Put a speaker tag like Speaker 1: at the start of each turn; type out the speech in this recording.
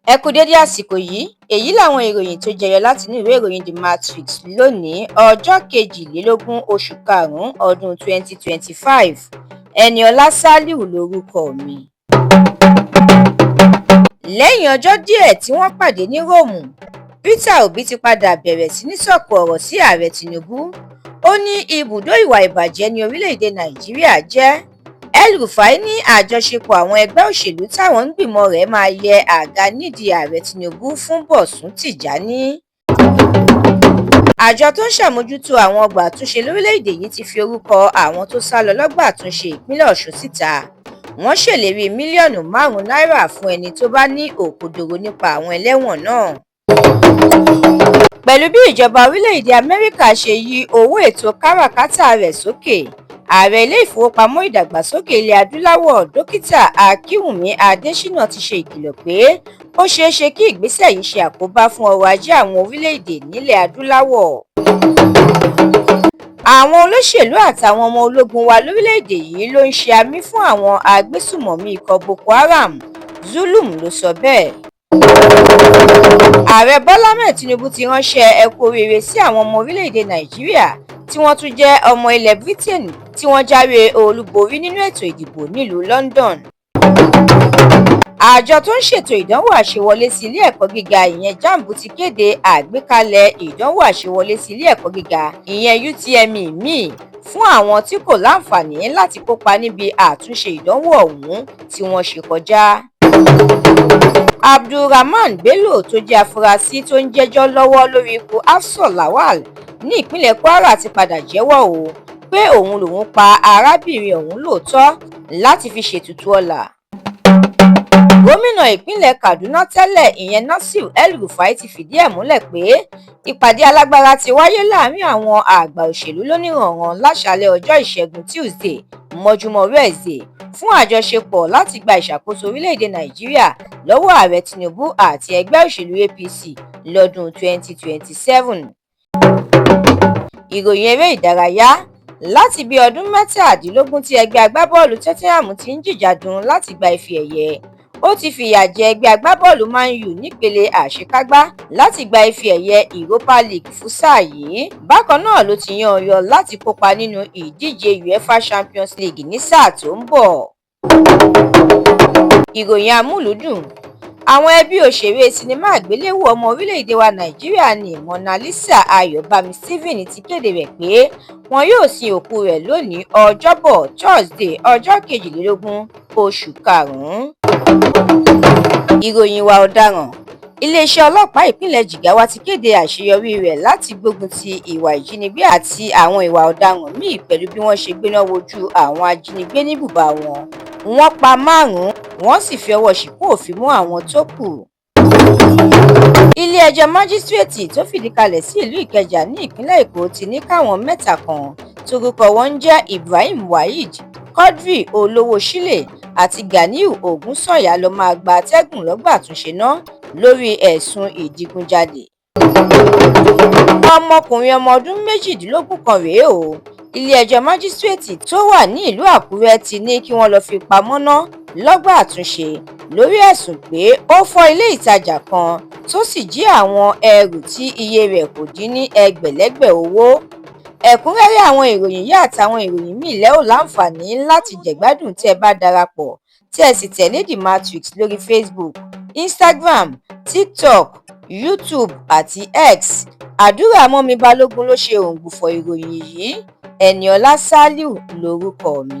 Speaker 1: Ẹ kú dédé àsìkò yìí. Èyí làwọn ìròyìn tó jẹyọ látinú ìwé ìròyìn The Matrix lónìí, ọjọ́ 22 oṣù karùn-ún ọdún 2025. Eniola Saliu lorúkọ mi. Lẹ́yìn ọjọ́ díẹ̀ tí wọ́n pàdé ní Róòmù, Peter Obi ti padà bẹ̀rẹ̀ sí ní sọ̀kò ọ̀rọ̀ sí Ààrẹ Tinubu. Ó ní ibùdó ìwà ìbàjẹ́ ní orílẹ̀-èdè Nàìjíríà jẹ́. El-Rufai ní àjọṣepọ̀ àwọn ẹgbẹ́ òṣèlú táwọn ń gbìmọ̀ rẹ̀ máa yẹ àga nídìí Ààrẹ Tinubu fún Bọ̀sùn Tìjànì. Àjọ tó ń ṣàmójútó àwọn ọgbà àtúnṣe lórílẹ̀-èdè yìí ti fi orúkọ àwọn tó sá lọ lọ́gbà àtúnṣe ìpínlẹ̀ Ọ̀ṣun síta. Wọ́n ṣèlérí mílíọ̀nù 5 náírà fún ẹni tó bá ní òkodoro nípa àwọn ẹlẹ́wọ̀n náà. Pẹ̀lú bí ìjọba orílẹ̀-èdè Amẹ́ríkà ṣe yí owó ètò káràkátà rẹ̀ sókè, Ààrẹ Ilé-ìfowópamọ́ Ìdàgbàsókè Ilẹ̀ Adúláwọ̀, Dókítà Akínwùmí Adésínà, ti ṣe ìkìlọ̀ pé ó ṣeé ṣe kí ìgbésẹ̀ yìí ṣe àkóbá fún ọrọ̀ ajé àwọn orílẹ̀-èdè nílẹ̀ adúláwọ̀. Àwọn olóṣèlú àtàwọn ọmọ ológun wa lórílẹ̀-èdè yìí ló ń ṣe àmì fún àwọn agbésùnmọ̀mí ikọ̀ Boko Haram, Zulum ló sọ bẹ́ẹ̀. Ààrẹ Bọ́lá Ahmed Tinubu ti ránṣẹ́ ẹ kú oríire sí àwọn ọmọ orílẹ̀-èdè Nàìjíríà tí wọ́n tún jẹ́ ọmọ ilẹ̀ Britain tí wọ́n jáwé olúborí nínú ètò ìdìbò nílùú London. Àjọ tó ń ṣètò ìdánwò àṣewọlé sí ilé ẹ̀kọ́ gíga, ìyẹn JAMB, ti kéde àgbékalẹ̀ ìdánwò àṣewọlé sí ilé ẹ̀kọ́ gíga, ìyẹn UTME míì, fún àwọn tí kò láǹfààní láti kópa níbi àtúnṣe ìdánwò ọ̀hún tí wọ́n ṣe kọjá. Abdulrahman Bello, tó jẹ́ afurasí tó ń jẹ́jọ́ lọ́wọ́ lórí ikú Hafsat Lawal ní ìpínlẹ̀ Kwara, ti padà jẹ́wọ́ o pé òun lòún pa arábìnrin ọ̀hún lóòótọ́ láti fi ṣètùtù ọlá. Gómìnà ìpínlẹ̀ Kaduna tẹ́lẹ̀, ìyẹn Nasir El-Rufai, ti fìdí ẹ̀ múlẹ̀ pé ìpàdé alágbára ti wáyé láàrin àwọn àgbà òṣèlú lóníranran láṣàálẹ̀ ọjọ́ Ìṣẹ́gun Tusidee mọ́júmọ́ Wẹ́ẹ̀sìdeè fún àjọṣepọ̀ láti gba ìṣàkóso orílẹ̀-èdè Nàìjíríà lọ́wọ́ Ààrẹ Tinubu àti ẹgbẹ́ òṣèlú APC lọ́dún 2027. Ìròyìn eré ìdárayá. Láti bíi ọdún 17 tí ẹgbẹ́ agbábọ́ọ̀lù Tottenham ti ń jìjàdùn láti gba ife ẹ̀yẹ, ó ti fìyà jẹ ẹgbẹ́ agbábọ́ọ̀lù Man U nípele àṣekágbá láti gba ife ẹ̀yẹ Europa League fún sáà yìí. Bákan náà ló ti yan yọ láti kópa nínú ìdíje UEFA Champions League ní sáà tó ń bọ̀. Ìròyìn amúlùúdùn. Àwọn ẹbí òṣèré sinimá àgbéléwò ọmọ orílẹ̀-èdè wa Nàìjíríà ní Monalisa Ayọ̀bámi Stephen ti kéde rẹ̀ pé wọn yóò sin òkú rẹ̀ lónìí, Ọjọ́bọ̀ Thursday, ọjọ́ 22 oṣù karùn-ún. Ìròyìn ìwà ọ̀daràn. Iléeṣẹ́ ọlọ́pàá ìpínlẹ̀ Jigawa ti kéde àṣeyọrí rẹ̀ láti gbógun ti ìwà ìjínigbé àti àwọn ìwà ọ̀daràn míì pẹ̀lú bí wọ́n ṣe gbéná wojú àwọn ajínigbé ní bùbá wọn. Wọ́n pa márùn-ún, wọ́n sì fi ọwọ́ ṣìkún òfin mú àwọn tó kù. Ilé-ẹjọ́ májísrèétì tó fìdí kalẹ̀ sí ìlú Ìkẹjà ní ìpínlẹ̀ Èkó ti ní káwọn mẹ́ta kan tórúkọ wọn ń jẹ́ Ibrahim Waheed, Quadri Olówóṣílẹ̀ àti Ganiu Ogunsanya lọ́ọ́ máa gba àtẹ̀gùn lọ́gbà àtúnṣe náà lórí ẹ̀sùn ìdígunjalè. Ọmọkùnrin ọmọ ọdún 18 kan rèé o, ilé-ẹjọ́ májísrèétì tó wà ní ìlú Àkúrẹ́ ti ní kí wọ́n lọ́ọ́ fi pamọ́ ná lọ́gbà àtúnṣe lórí ẹ̀sùn pé ó fọ́ ilé ìtajà kan tó sì jí àwọn ẹrù tí iye rẹ̀ kò dín ní ẹgbẹ̀lẹ́gbẹ̀ owó. Ẹ̀kúnrẹ́rẹ́ àwọn ìròyìn yìí àtàwọn ìròyìn míì lẹ́ ò láǹfààní láti jẹ̀gbádùn tẹ́ ẹ bá darapọ̀ tí ẹ sì tẹ̀lé The Matrix lórí Facebook, Instagram, TikTok, YouTube àti X. Àdúrà mọ́mì Balógun ló ṣe òǹgbùfọ̀ ìròyìn yìí. Eniola Saliu lorúkọ mi.